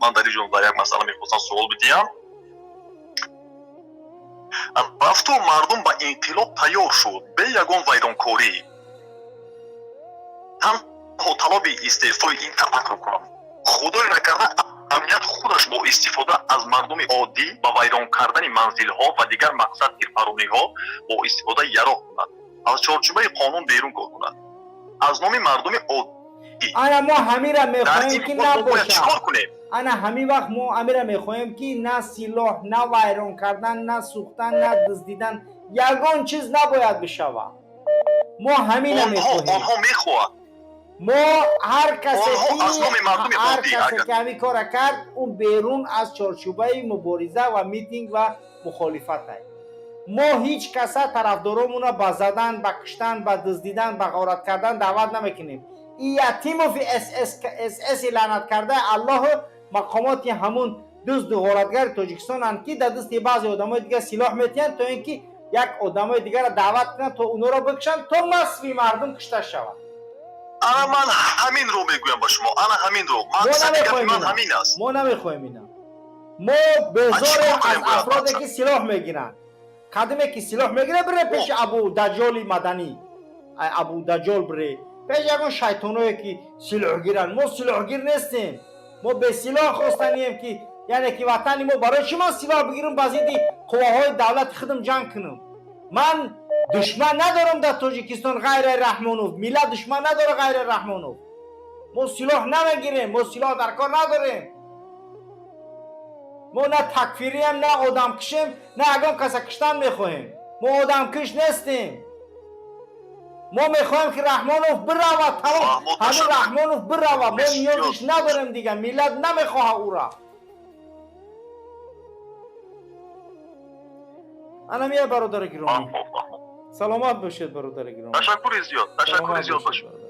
Ман дар инҷо дар як масъала мехостам суол бидиҳам. Рафту мардум ба инқилоб тайёр шуд, бе ягон вайронкорӣ. Танҳо талаби истеъфои ин тафаккур кунам. Худое накарда, амният худаш бо истифода аз мардуми оддӣ ба вайрон кардани манзилҳо ва дигар мақсад тирпарониҳо бо истифодаи яроқ кунад, аз чорчӯбаи қонун берун кор кунад, аз номи мардуми оддӣ. Ана мо ҳамира Дар мехоҳем, ин ки ҳол мо бояд чӣ набошад. кор кунем? Ана ҳамин вақт мо ҳамира мехоҳем, ки на силоҳ, на вайрон кардан, на сӯхтан, на дуздидан, ягон чиз набояд бишавад. Мо ҳамина Онҳо мехоҳем. Онҳо мехоҳанд. Мо ҳар касе Онҳо ки аз номи мардуми ҳар оддӣ, касе агар ки ҳамин кора кард, ӯ берун аз чорчӯбаи мубориза ва митинг ва мухолифатай. Мо ҳеҷ каса тарафдоромуна ба задан, ба куштан, ба дуздидан, ба ғорат кардан даъват намекунем. И Ятимови СС лаънат кардаи Аллоҳу мақомоти ҳамун дузду ғоратгари Тоҷикистонанд, ки дар дасти баъзе одамои дигар силоҳ метиҳанд, то ин ки як одамои дигарро даъват кунанд, то онҳоро бикушанд, то масви мардум кушта шавад. Ана ман ҳаминро мегӯям ба шумо, ана ҳаминро. Мо Мақсади гапи намехоҳем ман ина. ҳамин аст. Мо намехоҳем ина. Мо безорем Чӣ кор аз кунем бояд, афроде, мақсад? ки силоҳ мегиранд. Қадиме ки силоҳ мегирад, бире пеши Абу Даҷоли маданӣ. Ай, Абу Даҷол, бире пеш ягон шайтоное, ки силоҳгиранд. Мо силоҳгир нестем, мо бесилоҳ хостанием, ки яъне ки ватани мо. Барои чӣ ман силоҳ бигирам, ба зидди қувваҳои давлати худам ҷанг кунам? Ман душман надорам дар Тоҷикистон ғайри Раҳмонов. Миллат душман надора ғайри Раҳмонов. Мо силоҳ намегирем, мо силоҳ дар кор надорем. Мо на такфирием, на одамкушем, на ягон каса куштан мехоҳем. Мо одамкуш нестем. Мо мехоҳем, ки Раҳмонов биравад, тамом. Фаҳмо, Ҳамин ташаккур. Раҳмонов биравад, мо Бисёр. ниёзиш надорем дига, миллат намехоҳад ӯра. Ана мия, бародари гиромӣ. Фаҳмо, фаҳмо. Саломат бошед, бародари гиромӣ. Ташаккури зиёд, ташаккури Саломат зиёд ба бошед, шумо. бародар.